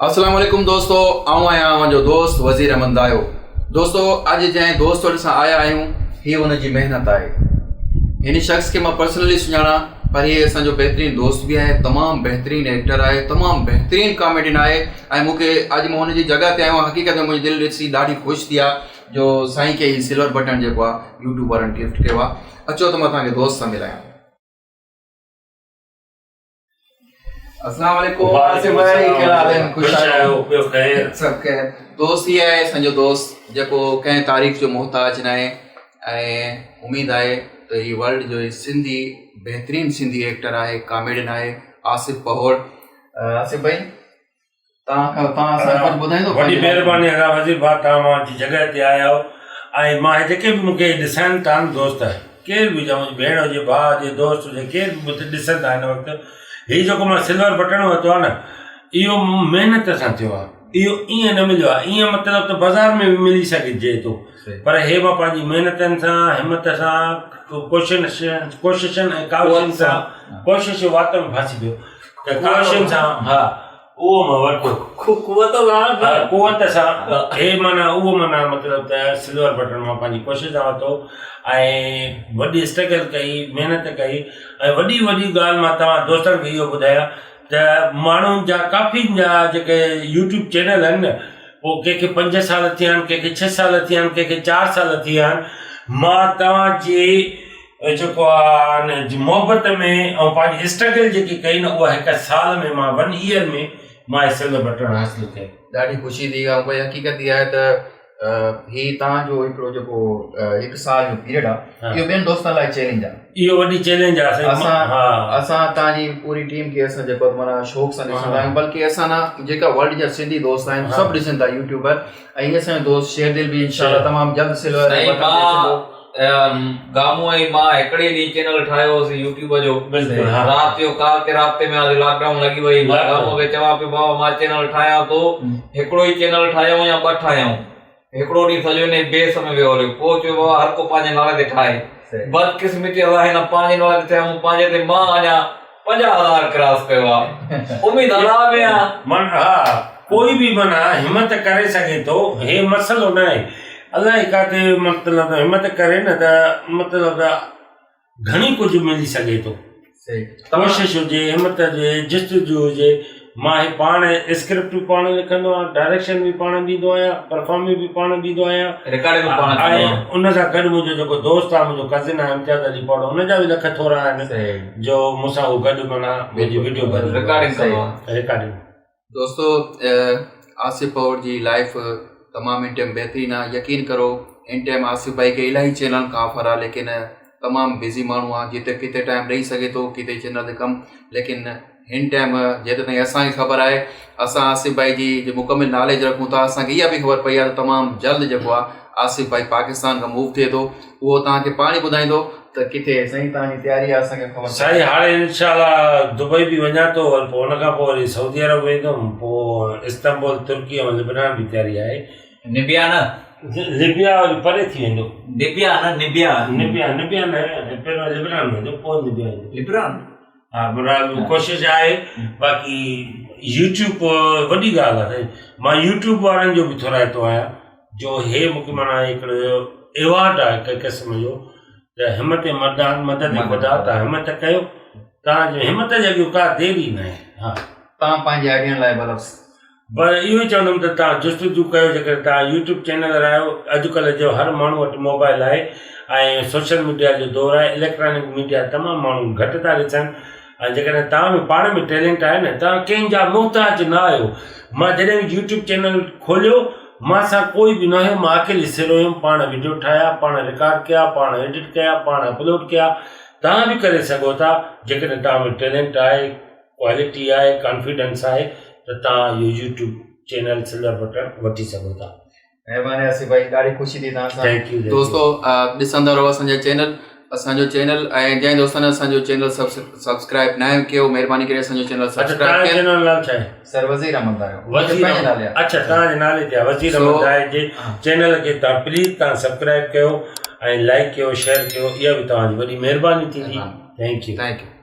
السلام عليڪم دوستو آئون آهيان اوهان جو دوست وزير احمد دايو دوستو اڄ جنهن دوست وٽ اسان آيا آهيون هي ان جي محنت آهي هن شخص کي مان پرسنلي سڃاڻان پر هي اسان جو بهترين دوست به آهي تمام بهترين ايڪٽر آهي تمام بهترين ڪاميڊين آهي ۽ مون کي اڄ مان هن جي جڳهه تي آيو آهيان حقيقت ۾ منهنجي دل ڏسي ڏاڍي خوش ٿي آهي جو سائين کي هي سلور بٽڻ جيڪو آهي يوٽيوب وارن گفٽ ڪيو آهي اچو ته مان توهان کي دوست سان ملايان السلام عليڪم آصف ڀائي ڪهڙا حال آهن خوش آهيو ٻيو خير سڀ خير دوست هي آهي اسان جو دوست جيڪو ڪنهن تعريف جو محتاج ناهي ۽ اميد آهي ته هي ورلڊ جو سنڌي بهترين سنڌي ايڪٽر آهي ڪاميڊين آهي آصف پهوڙ آصف ڀائي توهان کان توهان اسان کي ڪجهه ٻڌائيندو وڏي مهرباني ادا وزير ڀاء توهان مان جي جڳهه تي آيا آهيو ۽ مان هي جيڪي به مونکي ڏسن ٿا نه دوست ڪير به هجي منهنجي ڀيڻ هجي ڀاء هجي دوست هجي ڪير به مونکي ڏسن ٿا هن وقت هي جيڪو مان سلور بٽڻ ورتو آهي نه اهو محنت سان ٿيو آهي اهو ائين نه مليو آهي ائين مطلب ته بازار ۾ به ملي سگهجي ٿو پر هي مان پنهنجي محنتن سان همت سان ڪوششن ڪوششن ۽ ڪاوشن سان ڪوشش وات ۾ ڦاسي پيو ته ڪاوشن سان ها اهو مان ورتو. قوت سان ها قوت سان هي معنيٰ اهو معنيٰ مطلب ته سلور بٽڻ مان پنهنجي ڪوشش سان ورتو ۽ وڏي اسٽرگل ڪئي محنت ڪئي ۽ وڏي وڏي ڳالهه مان توهان دوستن کي اهو ٻڌايان ته ماڻهن جا ڪافي جا جيڪي يوٽيوب چينل آهن نه پوء ڪنهن کي پنج سال ٿيا آهن ڪنهن کي ڇهه سال ٿيا آهن ڪنهن کي چار سال ٿيا آهن مان توهان جي جيڪو آ نه محبت ۾ ۽ پنهنجي اسٽرگل جيڪي ڪئي نه اها هڪ سال ۾ مان ون ايئر ۾ مان سلور بٽڻ حاصل ڪيو. ڏاڍي خوشي ٿي ۽ ڀئي حقيقت اها آهي ته هي توهان جو هڪڙو جيڪو هڪ سال جو پيريڊ آ اهو ٻين دوستن لاء چئلينج آ. اهو وڏي چئلينج آ سائين اسان اسان توهان جي پوري ٽيم کي اسان جيڪو معنيٰ شوق سان ڏسندا آهيون بلڪه اسان نه جيڪا ورلڊ جا سنڌي دوست آهن سڀ ڏسن ٿا يوٽيوبر ۽ اسان جو دوست شير دل به انشاء الله تمام جلد سلور سائين مان گامو ۽ مان هڪڙي ڏينهن چينل ٺاهيو هوسين يوٽيوب جو بلڪل ها رات جو ڪال تي رابطي ۾ آياسين لاڪ ڊائون لڳي وئي مان گامو کي چوان پيو بابا مان چينل ٺاهيان ٿو هڪڙو ئي چينل ٺاهيائون يا ٻه ٺاهيائون هڪڙو ڏينهن سڄو انهي بحث ۾ ويو هليو پوء چيو بابا هر ڪو پنهنجي نالي تي ٺاهي بدقسمتي سان هن پنهنجي نالي تي ٺاهيو مون پنهنجي تي مان اڃا 50,000 ڪراس ڪيو آ اميد الله ۾ آ. من ها ڪوئي به معنيٰ همت ڪري سگهي ٿو هي مسئلو نه آهي الائي ڪاٿي مطلب همت ڪري نه ته مطلب ته گهڻي ڪجهه ملي سگهي ٿو ڪوشش هجي همت هجي جستجو هجي مان هي پاڻ اسڪرپٽ به پاڻ لکندو آهيان ڊائريڪشن به پاڻ ڏيندو آهيان پرفارمنگ به پاڻ ڏيندو آهيان رڪارڊنگ به پاڻ ڪندو ۽ آهيان. ان سان گڏ منهنجو جيڪو دوست آهي منهنجو ڪزن آهي امتياز علي پوڙو ان جا به لک ٿورا آهن جو مون سان هو گڏ معنيٰ منهنجي وڊيو ڀريندو آهي رڪارڊنگ ڪندو آهي. رڪارڊنگ. دوستو آصف پوڙ جي لائف تمام ان ٽائيم بهترين آهي يقين ڪرو ان ٽائيم آصف ڀائي کي الاهي چينلن کان آفر آهي ليڪن تمام بزي ماڻهو آهي جتي ڪٿي ٽائيم ڏئي سگهي ٿو ڪٿي چينل تي ڪم ليڪن هن ٽائيم جيتري تائين اسان کي خبر آهي اسان آصف ڀائي جي جي مڪمل ناليج رکون ٿا اسان کي اها به خبر پئي آهي ته تمام جلد جيڪو آهي آصف ڀائي پاڪستان کان موو ٿئي ٿو اهو توهان کي پاڻ ئي ٻڌائيندو ته ڪٿي سائين توهان جي تياري آهي اسان کي خبر سائين هاڻي انشاء الله دبئي به وڃان ٿو وري پوء ان کان پوء وري سعودي عرب ويندم پوء استنبول ترڪي ۽ لبنان به تياري آهي نبيا نه لبيا وري پري ٿي ويندو نبيا نه نبيا نبيا نبيا نه پهريون لبنان ويندو پوء نبيا ويندو لبنان ها بهرحال ڪوشش آهي باقي يوٽيوب وڏي ڳالهه آهي سائين مان يوٽيوب وارن جو به ٿورائتو آهيان جو هي مونکي معنيٰ هڪڙو ايوارڊ آهي هڪ قسم جو ته همت مردان مدد خدا تان همت ڪيو تان جي همت جي اڳيون ڪا دير ئي ناهي ها تان پنهنجي آڊين لاء ٻه لفظ پر اهو ئي چوندم ته توهان جستجو ڪيو جيڪڏهن توهان يوٽيوب چينل هلايو اڄڪلهه جو هر ماڻهو وٽ موبائل آهي ۽ سوشل ميڊيا جو دور آهي اليڪٽرانڪ ميڊيا تمام ماڻهو گهٽ ٿا ڏسن ۽ جيڪڏهن توهان ۾ پاڻ ۾ ٽيلنٽ آهي نه توهان ڪنهن جا محتاج نه آهيو مان جڏهن به يوٽيوب چينل کوليو مان سان ڪوئي به نه هيو مان اڪيلي سر هيم پاڻ وڊيو ٺاهيا پاڻ رڪارڊ ڪيا پاڻ ايڊٽ ڪيا پاڻ اپلوڊ ڪيا توهان به ڪري سگهو ٿا جيڪڏهن توهان ۾ ٽيلنٽ آهي ڪوالٽي آهي ڪانفيڊنس آهي ته توهان اهو يوٽيوب چينل سلور بٽڻ وٺي سگهو ٿا. مهرباني آصف ڀائي ڏاڍي خوشي ٿي توهان سان thank you دوستو ڏسندا رهو اسان جا چينل اسان جو چينل ۽ جنهن دوستن اسان جو چينل سبسڪرائب ناهي ڪيو مهرباني ڪري اسان جو چينل اچھا سبسڪرائب توهان جو ڪيو چينل نالو ڇا آهي سر وزير احمد دايو وزير پنهنجي نالي آهي اچھا توهان جي نالي تي آهي وزير احمد دايو جي چينل کي توهان پليز توهان سبسڪرائب ڪيو ۽ لائڪ ڪيو شيئر ڪيو اها به توهان جي وڏي مهرباني ٿيندي thank you thank you.